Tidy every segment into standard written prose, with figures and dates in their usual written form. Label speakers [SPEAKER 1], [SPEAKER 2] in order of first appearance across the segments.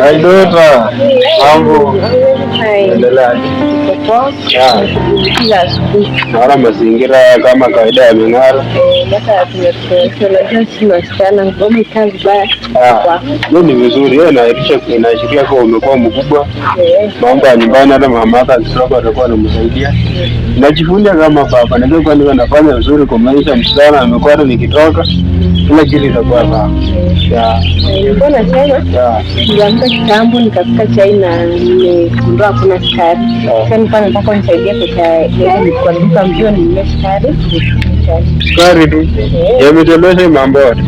[SPEAKER 1] Hi daughter, mambo endelea. Naona mazingira kama kawaida yameng'ara. Hiyo ni vizuri, hiyo inaashiria kuwa umekuwa mkubwa. Mambo ya nyumbani, hata mama yako akitoka atakuwa anamsaidia. Najifunza kama baba, najua kwa nini anafanya vizuri kwa maisha. Msichana amekuwa hata nikitoka kila kitu itakuwa sawa.
[SPEAKER 2] Nilikuwa nasema niliamka kitambo nikapika chai na nimegundua hakuna sukari. Sasa nilikuwa nataka unisaidie pesa ya kwa duka mbio ninunue sukari.
[SPEAKER 1] Sukari tu yametolesha mambo yote.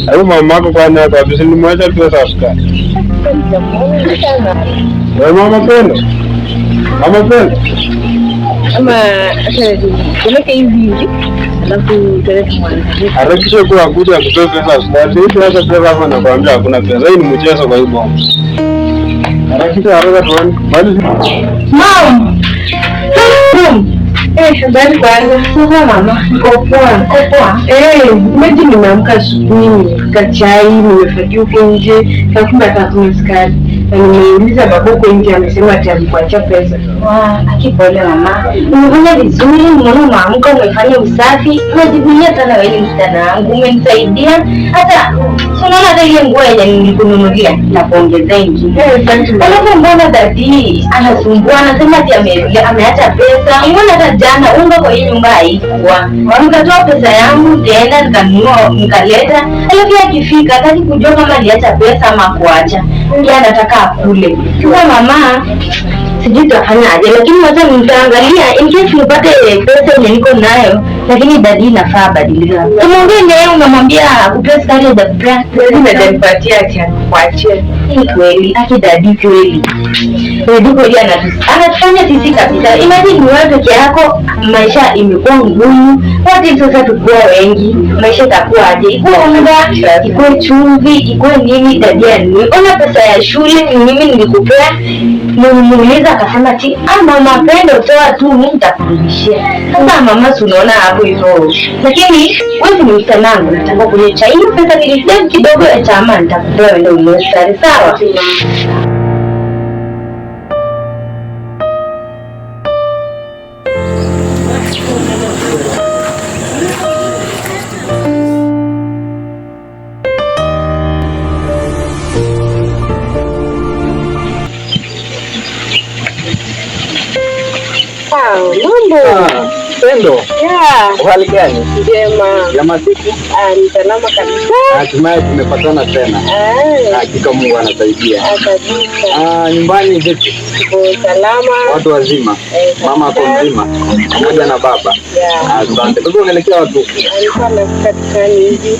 [SPEAKER 1] Hayo mama yako kwani kabisa nilimwacha pesa ya sukari. Wewe mama Pendo, mama Pendo,
[SPEAKER 2] Ama hata nipeleke hivi hivi alafu tuende tumwangalie.
[SPEAKER 1] Harakisha kuwa akuja akutoe pesa ya sukari. Sisi hata pesa hapa nakwambia hakuna pesa. Hii ni mchezo kwa hii boma. Harakisha haraka tuone. Bali
[SPEAKER 2] Mom! Mom! Eh, habari kwanza. Sasa mama, niko poa. Niko poa. Eh, imagine nimeamka asubuhi, nimepika chai, nimefagia huko nje, na kumbe hata hakuna sukari. Na nimeuliza baba huko nje amesema ati alikuachia pesa.
[SPEAKER 3] Aki pole mama, umefanya vizuri, umeona umeamka, umefanya usafi, unajivunia sana wewe ni msichana wangu, umenisaidia hata si unaona hata ile nguo yenye nilikununulia na kuongezea ingine.
[SPEAKER 2] Eh, asante mama.
[SPEAKER 3] Alafu mbona daddy anasumbua, anasema ati ameacha pesa. Mbona hata jana unga kwa hii nyumba haikuwa, nikatoa pesa yangu tena nikanunua nikaleta. Alafu yeye akifika hataki kujua kama aliacha pesa ama kuacha, yeye anataka akule. Sasa mama, sijui tutafanya aje, lakini wacha nitaangalia in case nipate pesa yenye niko nayo, lakini daddy inafaa abadilike. Tumwongee naye, unamwambia akupea sukari, hajakupea.
[SPEAKER 2] Daddy hajanipatia ati alikuachia.
[SPEAKER 3] Ni kweli, aki daddy kweli. Daddy kweli anatufanya sisi kabisa. Imagine ni wewe peke yako, maisha imekuwa ngumu. What if sasa tukuwa wengi, maisha itakuwa aje? Ikuwe unga, ikuwe chumvi, ikuwe nini, daddy anunue. Ona pesa ya shule ni mimi nilikupea, nilimuuliza akasema ati ah, mama Pendo, toa tu mimi nitakurudishia. Sasa mama, si unaona hapo hivyo. Lakini wewe ni msichana wangu, nataka kunywa chai. Hiyo pesa nilisave kidogo ya chama nitakupea wewe ununue sukari, sawa?
[SPEAKER 2] Ah, mambo.
[SPEAKER 4] Pendo,
[SPEAKER 2] Yeah,
[SPEAKER 4] hali gani?
[SPEAKER 2] njema.
[SPEAKER 4] Ya masiku?
[SPEAKER 2] Ah, ni salama kabisa.
[SPEAKER 4] Hatimaye tumepatana tena.
[SPEAKER 2] Ah,
[SPEAKER 4] Hakika Mungu anasaidia.
[SPEAKER 2] ah, kabisa.
[SPEAKER 4] Ah, nyumbani vipi?
[SPEAKER 2] Tuko salama.
[SPEAKER 4] Watu wazima?
[SPEAKER 2] Eh,
[SPEAKER 4] Mama ako
[SPEAKER 2] kabisa.
[SPEAKER 4] mzima pamoja na baba?
[SPEAKER 2] Yeah.
[SPEAKER 4] Asante. Kwa hivyo unaelekea wapi?
[SPEAKER 2] Alikuwa anafika dukani hivi.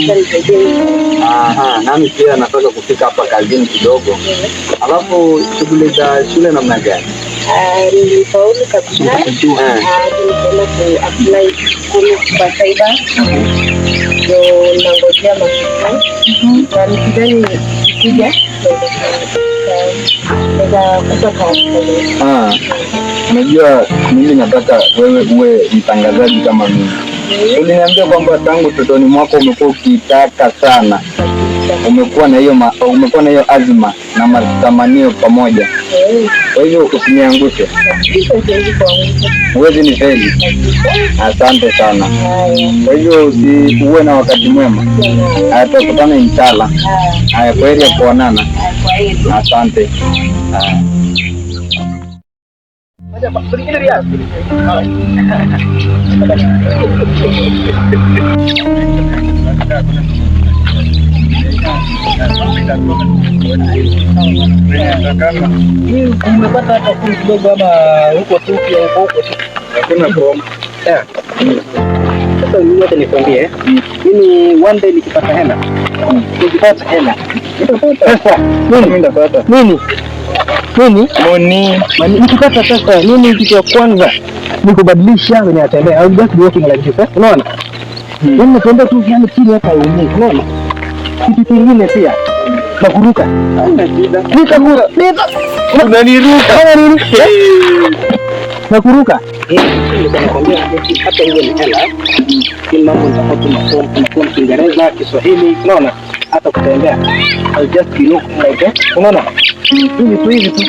[SPEAKER 2] Sasa nisaidie mimi.
[SPEAKER 4] Aha, nami pia nataka kufika hapa kazini kidogo. Alafu shughuli za shule namna gani?
[SPEAKER 2] Ah, nilifaulu kabisa. Ah, nilienda ku apply school kwa cyber. Ndio nangojea matokeo. Na nikidhani ikija naweza kupa taarifa.
[SPEAKER 4] Ah, unajua mimi nataka wewe uwe mtangazaji kama mimi. Uliniambia kwamba tangu utotoni mwako umekuwa ukitaka sana, umekuwa na hiyo azma na matamanio pamoja. Kwa hivyo usiniangushe,
[SPEAKER 2] Kabisa siwezi kuangusha.
[SPEAKER 4] huwezi nifeli.
[SPEAKER 2] Kabisa.
[SPEAKER 4] Asante sana.
[SPEAKER 2] Haya.
[SPEAKER 4] Kwa hivyo uwe na wakati mwema. Haya, tutakutana inshallah.
[SPEAKER 2] Haya.
[SPEAKER 4] Haya, kwa heri ya kuonana.
[SPEAKER 2] Kwa heri.
[SPEAKER 4] Asante. Haya.
[SPEAKER 5] Umepata hata kuni kidogo ama huko tu pia huko huko tu.
[SPEAKER 4] Hakuna bomba.
[SPEAKER 5] Sasa mimi hata nikwambie, mimi one day nikipata hela. Nikipata hela. Pesa.
[SPEAKER 4] Mimi ndapata.
[SPEAKER 5] Nini? Nini?
[SPEAKER 4] Money.
[SPEAKER 5] Nikipata pesa, nini kitu ya kwanza ni kubadilisha venye natembea. I will just be walking like this, eh? Unaona? Mimi natembea tu yani chini hapa uumii. Unaona? Kitu kingine pia na kuruka.
[SPEAKER 4] Haina shida.
[SPEAKER 5] Nitakuruka.
[SPEAKER 4] Unaniruka.
[SPEAKER 5] Fanya nini? Na kuruka. Nilikuwa hata hiyo ni hela. Ni mambo tofauti na form Kiingereza, Kiswahili, unaona? Hata kutembea. I'll just be looking like that. Unaona? Hivi tu hivi tu.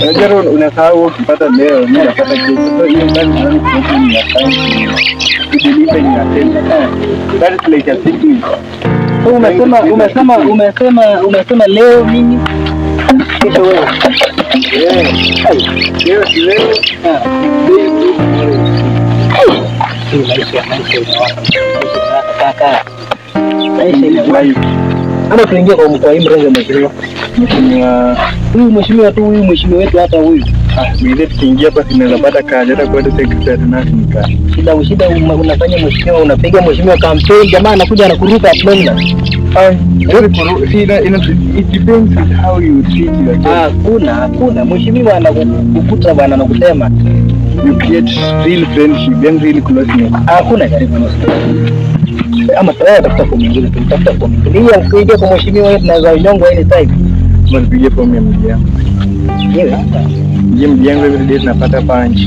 [SPEAKER 4] Unajua unasahau ukipata leo, mimi napata kesho. So hiyo kazi ni ya time. Kudeliver in your time. That is like a sickness.
[SPEAKER 5] So umesema leo mimi kesho wewe.
[SPEAKER 4] Leo si leo.
[SPEAKER 5] Kaka. Maisha imewaka. Ama tuingie kwa mkoa mrengo mheshimiwa.
[SPEAKER 4] Mheshimiwa
[SPEAKER 5] Huyu mheshimiwa tu huyu mheshimiwa wetu hapa huyu.
[SPEAKER 4] Mimi tukiingia hapa tunaweza pata kazi hata kwa secretary na ni kazi.
[SPEAKER 5] Shida unafanya mheshimiwa, unapiga mheshimiwa campaign, jamaa anakuja anakuruka plana.
[SPEAKER 4] It depends on how you treat your guest.
[SPEAKER 5] Hakuna mheshimiwa anakukuta bwana na kusema
[SPEAKER 4] You create real friendship and real closeness.
[SPEAKER 5] Hakuna karibu nusu. Ama tafuta fomu nyingine, tafuta fomu nyingine. Hii ukiingia kwa mheshimiwa wetu tunaweza nyongwa anytime.
[SPEAKER 4] Mnipigie fomu ya mjengo.
[SPEAKER 5] Yeye
[SPEAKER 4] mjengo every day tunapata punch.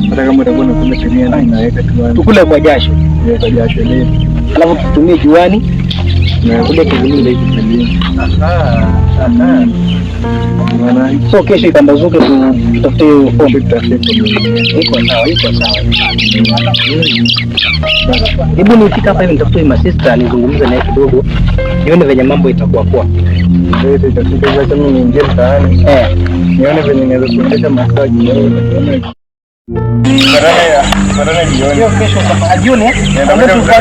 [SPEAKER 4] Hata kama utakuwa unakula tumia na unaweka tu.
[SPEAKER 5] Tukule kwa jasho.
[SPEAKER 4] Kwa jasho leo.
[SPEAKER 5] Alafu tutumie juani
[SPEAKER 4] na kule kivulini ile kivulini.
[SPEAKER 5] Aha. So kesho ipambazuke tutafute hiyo fomu. Iko sawa, iko sawa. Hebu nifika hapa hivi nitafute my sister nizungumze naye kidogo. Nione venye mambo itakuwa kwa.
[SPEAKER 4] Ndio itafika hivyo kama niingie mtaani. Nione venye naweza kuendesha masaa jioni. Barana jioni.
[SPEAKER 5] Hiyo kesho kwa jioni eh?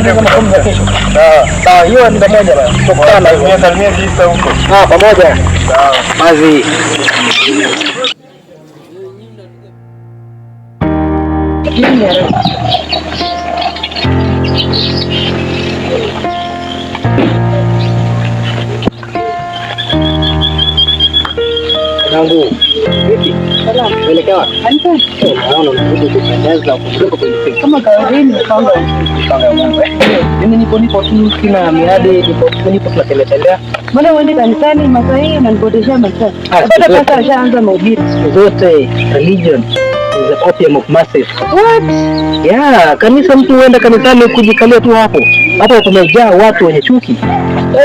[SPEAKER 5] Ndio kama fomu za kesho.
[SPEAKER 4] Sawa.
[SPEAKER 5] Sawa, hiyo ni pamoja bana. Tutakutana
[SPEAKER 4] hivyo. Salimia sister huko.
[SPEAKER 5] Ah, pamoja.
[SPEAKER 4] Sawa.
[SPEAKER 5] Mazi. Nangu. Vipi?
[SPEAKER 2] Salama.
[SPEAKER 5] Unaelekea wapi? Naona unazidi kupendeza kutoka kwenye simu.
[SPEAKER 2] Kama kawaida ni mpango.
[SPEAKER 5] Mimi nipo tu sina miadi, nipo tunatembea.
[SPEAKER 2] Mbona uende kanisani masaa hii unanipotezea masaa? Hata sasa ashaanza mahubiri.
[SPEAKER 5] Zote religion is the opium of masses.
[SPEAKER 2] What?
[SPEAKER 5] Yeah, kanisa mtu huenda kanisani kujikalia tu hapo. Hapo kumejaa watu wenye chuki.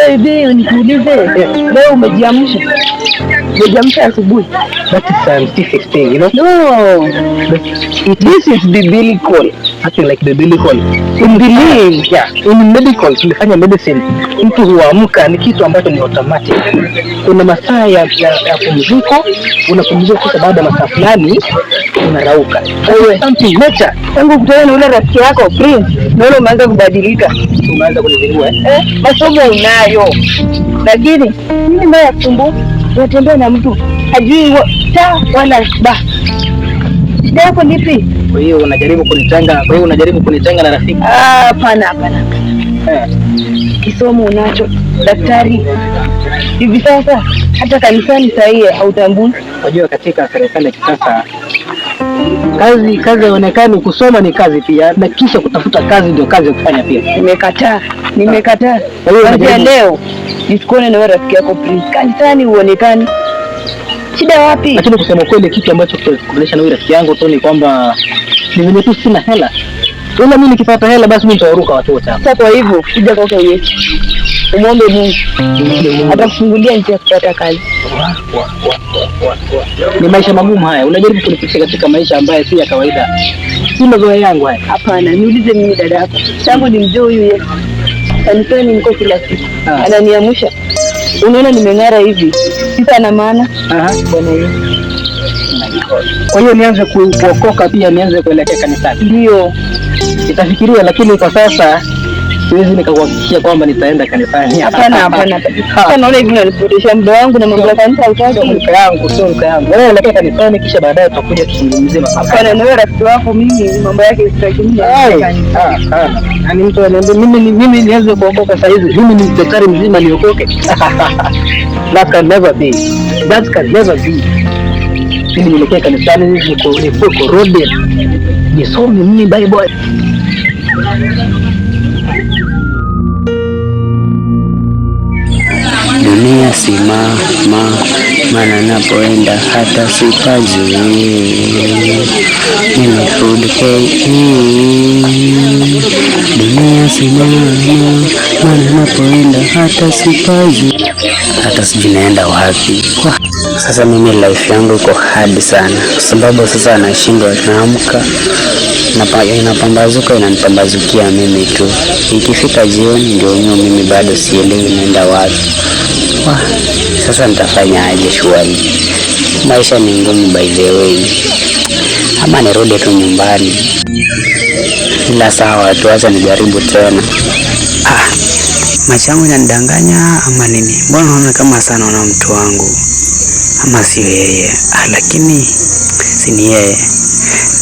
[SPEAKER 2] Eh, bi nikuulize, leo umejiamsha? Umejiamsha asubuhi?
[SPEAKER 5] That is scientific thing, you know?
[SPEAKER 2] No. This is biblical.
[SPEAKER 5] Something like biblical.
[SPEAKER 2] In belief.
[SPEAKER 5] Yeah, in medical, tulifanya medicine. Mtu huamka ni kitu ambacho ni automatic. Kuna masaa ya pumziko, unapumzika kisha baada ya masaa fulani unarauka. Something nature.
[SPEAKER 2] Tangu kutana na ule rafiki yako Prince, naona umeanza kubadilika.
[SPEAKER 5] Umeanza kunizingua eh?
[SPEAKER 2] Masomo unayo. Lakini mimi mbaya kusumbua, unatembea na mtu hajui ta wala ba. Shida yako ni ipi?
[SPEAKER 5] Kwa hiyo unajaribu kunitenga, na rafiki?
[SPEAKER 2] Hapana, hapana. Kisomo unacho, daktari. Hivi sasa hata kanisani sahihi hautambui.
[SPEAKER 5] Unajua katika serikali ya kisasa kazi haionekani, kusoma ni kazi pia, na kisha kutafuta kazi ndio kazi ya kufanya pia.
[SPEAKER 2] Nimekataa. Kuanzia leo nisikuone na wewe rafiki yako Prince. Kanisani uonekani. Shida wapi?
[SPEAKER 5] Lakini kusema kweli kitu ambacho kutakuboresha na wewe rafiki yangu tu ni kwamba ni venye tu sina hela. Ila mimi nikipata hela basi mimi nitawaruka watu wote hapa.
[SPEAKER 2] Sasa kwa hivyo kuja kwake Yesu. Umuombe Mungu. Atakufungulia njia ya kupata kazi.
[SPEAKER 5] Ni maisha magumu haya. Unajaribu kunifikisha katika maisha ambayo si ya kawaida. Si mazoea yangu haya.
[SPEAKER 2] Hapana, niulize mimi dada yako. Tangu nimjue huyu Yesu. Kanisani niko kila siku. Ananiamsha. Unaona nimeng'ara hivi. Sasa na maana.
[SPEAKER 5] Bwana Yesu. Kwa hiyo nianze kuokoka pia, nianze kuelekea kanisani.
[SPEAKER 2] Ndio.
[SPEAKER 5] Nitafikiria, lakini kwa sasa siwezi nikakuhakikishia kwamba nitaenda kanisani.
[SPEAKER 2] Hapana, hapana. Sasa naona hivi unanipotesha muda wangu na mambo ya kanisa
[SPEAKER 5] Sio
[SPEAKER 2] hutaki.
[SPEAKER 5] mke yangu, sio mke yangu. Wewe elekea kanisani, kisha baadaye tutakuja tuzungumzie masuala.
[SPEAKER 2] Hapana, na wewe rafiki wako mimi mambo yake sitaki mimi.
[SPEAKER 5] Ai, ah. Yaani mtu ananiambia mimi nianze kuokoka saa hizi, mimi ni daktari mzima niokoke. That can never be. That can never be. Mimi nielekee kanisani, nikuwe corroded. Nisome mimi Bible.
[SPEAKER 6] Dunia simama, maana napoenda hata sipajui. Mimi food KE. Dunia simama, maana napoenda hata sipajui. Hata sijui naenda wapi. Sasa mimi life yangu iko hard sana, kwa sababu sasa nashindwa, naamka inapambazuka inanipambazukia mimi tu. Ikifika jioni ndio mimi bado sielewi naenda wapi. Wah, sasa nitafanya aje shwari? Maisha ni ngumu by the way. Ama nirudi tu nyumbani. Ila sawa tu, acha nijaribu tena. Ah, macho yangu inanidanganya ama nini? Mbona naona kama sana naona mtu wangu ama sio yeye? Ah, lakini si ni yeye.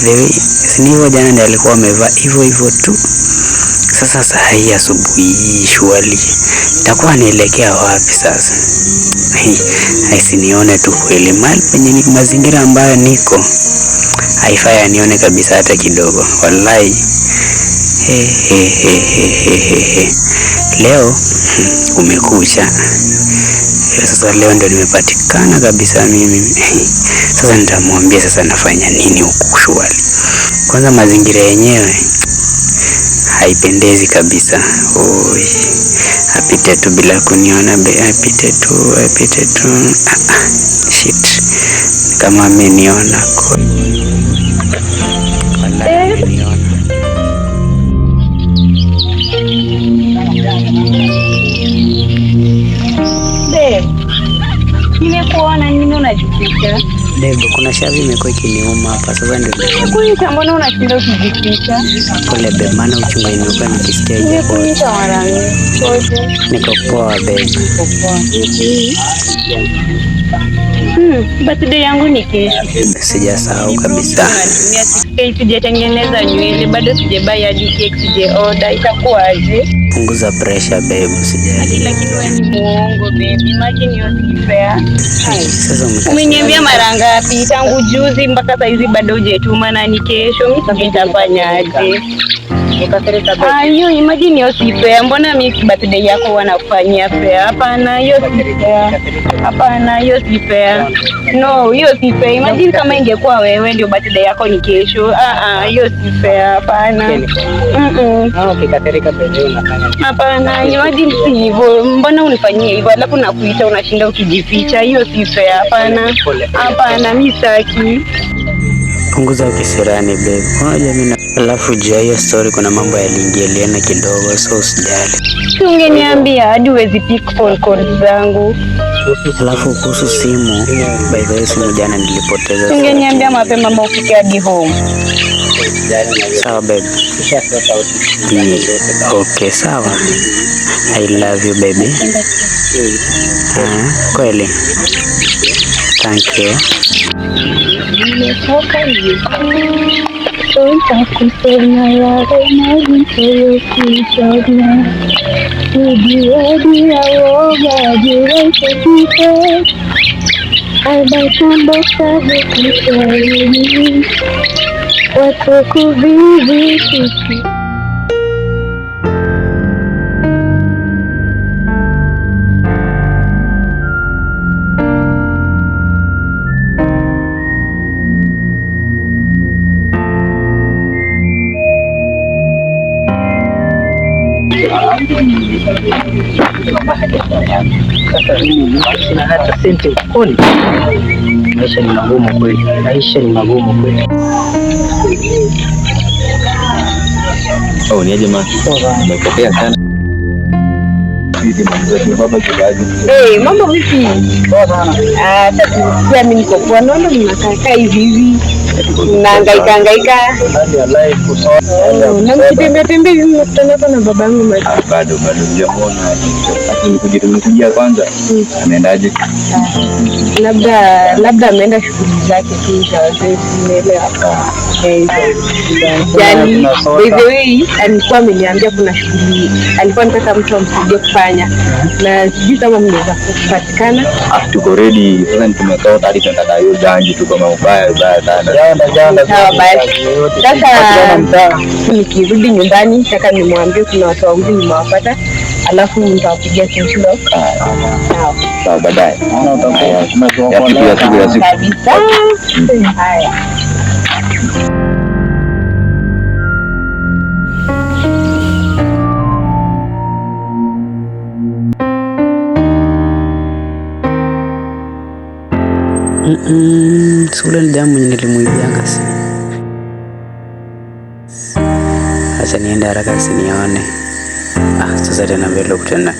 [SPEAKER 6] The way, si ni hivyo, jana ndiye alikuwa amevaa hivyo hivyo tu. Sasa saa hii asubuhi shwari, nitakuwa nielekea wapi sasa? Asinione tu kweli, mahali penye ni mazingira ambayo niko haifai anione kabisa hata kidogo, wallahi. He, he, he, he, he, he, he. Leo kumekucha. Sasa leo ndio nimepatikana kabisa mimi. Sasa nitamwambia sasa nafanya nini huku shwari. Kwanza mazingira yenyewe haipendezi kabisa. Oi, apite tu bila kuniona, apite tu, apite tu. Ah, ah, shit, kama ameniona wallahi, ameniona.
[SPEAKER 3] Babe, nimekuona, nini unajificha?
[SPEAKER 6] Babe, kuna shavi imekuwa ikiniuma hapa sasa ndio
[SPEAKER 3] Nimekuita, mbona unashinda ukijificha?
[SPEAKER 6] Pole babe, maana uchungu imekuwa nikisikia ijapo.
[SPEAKER 3] Nimekuita mara mingi. Koje?
[SPEAKER 6] Niko poa babe.
[SPEAKER 3] Birthday yangu ni kesho.
[SPEAKER 6] Sijasahau kabisa.
[SPEAKER 3] Natumia 6K, sijatengeneza nywele, bado sijabuy hadi cake, sijaorder, itakuwaje?
[SPEAKER 6] Punguza pressure babe, usijali.
[SPEAKER 3] Lakini wewe ni muongo babe. Imagine hiyo si fair.
[SPEAKER 6] Sasa umekasirika.
[SPEAKER 3] Umeniambia mara ngapi tangu juzi mpaka saizi bado hujetuma na ni kesho. Mimi sijui nitafanyaje. Ah, hiyo imagine hiyo si fair. Mbona mimi birthday yako wanakufanyia fair? Hapana, hiyo si fair. Hapana, hiyo si fair. No, hiyo si fair. Imagine kama ingekuwa wewe ndio birthday yako ni kesho. Ah ah, hiyo si fair. Hapana.
[SPEAKER 5] Ukikasirika baby unafanya
[SPEAKER 3] Hapana, imagine si hivyo. Mbona unifanyie hivyo? Alafu nakuita unashinda ukijificha. Hiyo si fair. Hapana. Hapana, mimi sitaki.
[SPEAKER 6] Punguza kisirani babe. Unajua mimi alafu juu ya hiyo story kuna mambo yaliingiliana kidogo, so usijali.
[SPEAKER 3] Si ungeniambia hadi huwezi pick phone calls zangu.
[SPEAKER 6] Alafu kuhusu simu, by the way, simu jana nilipoteza.
[SPEAKER 3] Si ungeniambia mapema ama ufike hadi home.
[SPEAKER 6] Sawa babe. Okay, sawa. I love you baby. Ah, kweli. Thank you.
[SPEAKER 2] Nimetoka kusema yale mazingira kushona ujiwadi ya woga jiweke abatumbo sabu watu kuvivi sisi.
[SPEAKER 5] Sasa mimi sina hata senti mfukoni. Maisha ni magumu kweli, maisha ni magumu kweli.
[SPEAKER 4] Oh, ni aje man? Umepotea sana. Baba kibaji.
[SPEAKER 2] Eh, mambo vipi? Ah, pia mimi niko poa. Naona mnakaa kaa hivi hivi. Mnahangaika hangaika.
[SPEAKER 4] Hali ya life kusoma.
[SPEAKER 2] Oh, na mkitembea tembea hivi mnakutana hapa na babangu maji.
[SPEAKER 4] Bado bado sijamuona. Lakini kuja tumekujia kwanza. Ameendaje?
[SPEAKER 2] Labda ameenda shughuli zake tu za wazee, umeelewa? Eh, yani, by the way, alikuwa ameniambia kuna shughuli alikuwa anataka mtu amsaidie kufanya, na sijui kama mnaweza kupatikana.
[SPEAKER 4] Ah, tuko ready. Sasa tumetoka hadi tunataka hiyo ganji, tuko maubaya ubaya sana.
[SPEAKER 2] Sawa basi. Sasa nikirudi nyumbani, nataka nimwambie kuna watu wawili nimewapata, alafu nitawapigia simu. Sawa.
[SPEAKER 4] Sawa, baadaye. Ya siku ya siku ya siku.
[SPEAKER 2] Kabisa. Haya.
[SPEAKER 6] Si ule ni jamaa mwenye nilimuibianga si. Acha niende haraka asinione. Ah, sasa tena mbele tena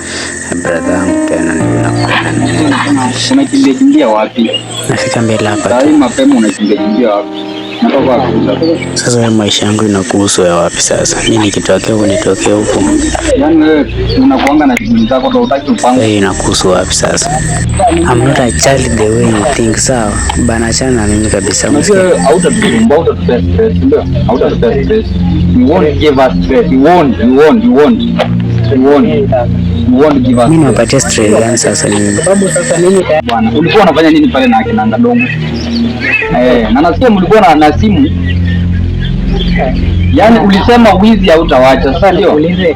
[SPEAKER 6] brother yangu tena ndio nakutana naye.
[SPEAKER 4] Unakimbia kimbia wapi?
[SPEAKER 6] Nafika mbele hapa
[SPEAKER 4] Saa hii
[SPEAKER 6] tu.
[SPEAKER 4] mapema unakimbia kimbia wapi? Natoka wapi sasa?
[SPEAKER 6] Sasa wewe maisha yangu inakuhusu ya wapi sasa? Mimi nikitokea huku nitokee huku.
[SPEAKER 4] Yaani wewe unakuanga na shughuli zako ndio hutaki upango.
[SPEAKER 6] Wewe inakuhusu wapi sasa? I'm not a child the way you think, sawa? Bana, achana na mimi kabisa.
[SPEAKER 4] Unajua
[SPEAKER 6] Unasikia?
[SPEAKER 4] wewe hautatusumbua, hautatupea stress, ndio? Hautatupea stress. You won't give us stress. You won't, you won't, you won't. You won't. You won't give us
[SPEAKER 6] Mimi
[SPEAKER 4] stress.
[SPEAKER 6] niwapatie stress gani sasa mimi?
[SPEAKER 4] Bwana, ulikuwa unafanya nini pale na akina Ngadongo? Eh, na nasikia mlikuwa na simu. Yaani ulisema wizi hautawacha, sasa ndio? Eh?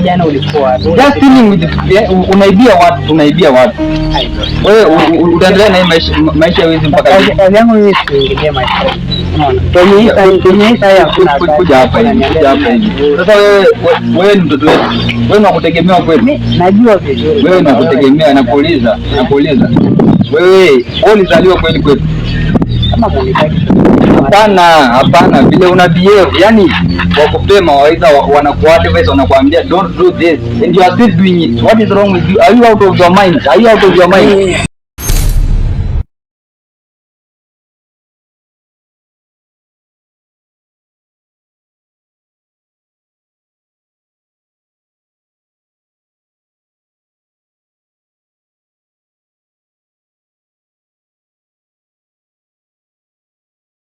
[SPEAKER 5] Jana ulikuwa
[SPEAKER 4] Just stealing with unaibia watu, unaibia watu. Wewe utaendelea na hii maisha ya wizi mpaka lini?
[SPEAKER 5] Kazi yangu mimi sikuingilia maisha. Unaona? Kwenye hii saa hakuna kazi.
[SPEAKER 4] Kuja hapa hivi, kuja hapa hivi. Sasa wewe ni mtoto wetu. Wewe ni wa kutegemewa kweli.
[SPEAKER 5] Najua vizuri.
[SPEAKER 4] Wewe ni wa kutegemea, nakuuliza, nakuuliza. Wewe ulizaliwa kweli kweli?
[SPEAKER 5] Kama munitaki.
[SPEAKER 4] Hapana, hapana, vile una behave, yani wakupee mawaidha wanakuadvise, wanakuambia don't do this and you are still doing it. What is wrong with you? Are you out of your mind? Are you out of your mind?